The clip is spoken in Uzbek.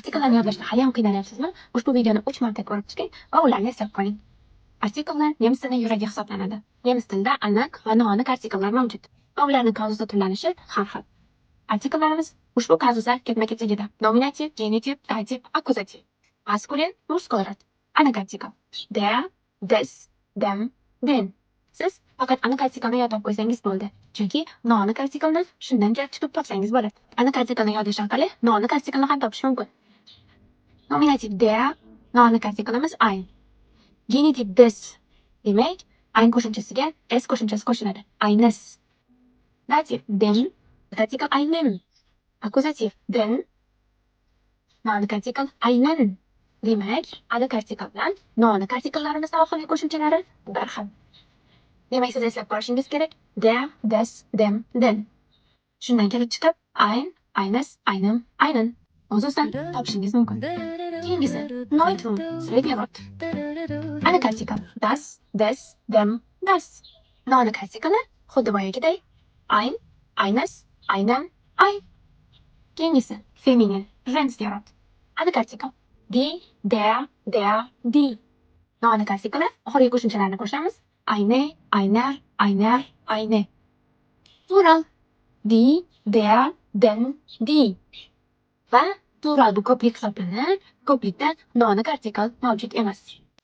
Artikllarni yodlashda haliyam qiynalyapsizmi? Ushbu videoni 3 marta ko'rib chiqing va ularni eslab qoling. Artikllar nemis tili yuragi hisoblanadi. Nemis tilida aniq va noaniq artikllar mavjud va ularning kazusda turlanishi har xil. Artikllarimiz ushbu kazuslar ketma-ketligida: Nominativ, genitiv, dativ, akkuzativ. Maskulin, мужской род. Aniq artikl: Der, des, dem, den. Siz faqat aniq artiklni yodlab qo'ysangiz bo'ldi. Chunki noaniq artiklni shundan kelib chiqib topsangiz bo'ladi. Aniq artiklni yodlash orqali noaniq artiklni ham topish mumkin. Nominativ der, noaniq artiklimiz ein. Genitiv des, demak, ein qo'shimchasiga s qo'shimchasi qo'shiladi. Eines. Dativ dem, artikl einem. Akkuzativ den, noaniq artikl einen. Demak, aniq artikl bilan noaniq artikllarimizni oxirgi qo'shimchalari bir xil. Demak, siz eslab qolishingiz kerak: der, des, dem, den. Shundan kelib chiqib, ein, eines, einem, einen o'z-o'zidan topishingiz mumkin. Keyingisi Neutrum, средний род. Aniq artikl: das, des, dem, das. Noaniq artikli xuddi boyagiday ein, eines, einem, ein. Keyingisi Feminin, женский род. Aniq artikl: die, der, der, die. Noaniq artikli oxirgi qo'shimchalarni qo'shamiz: eine, einer, einer, eine. Plural: die, der, den, die. Va plural bu ko'plik hisoblanib, ko'plikda noaniq artikl mavjud emas.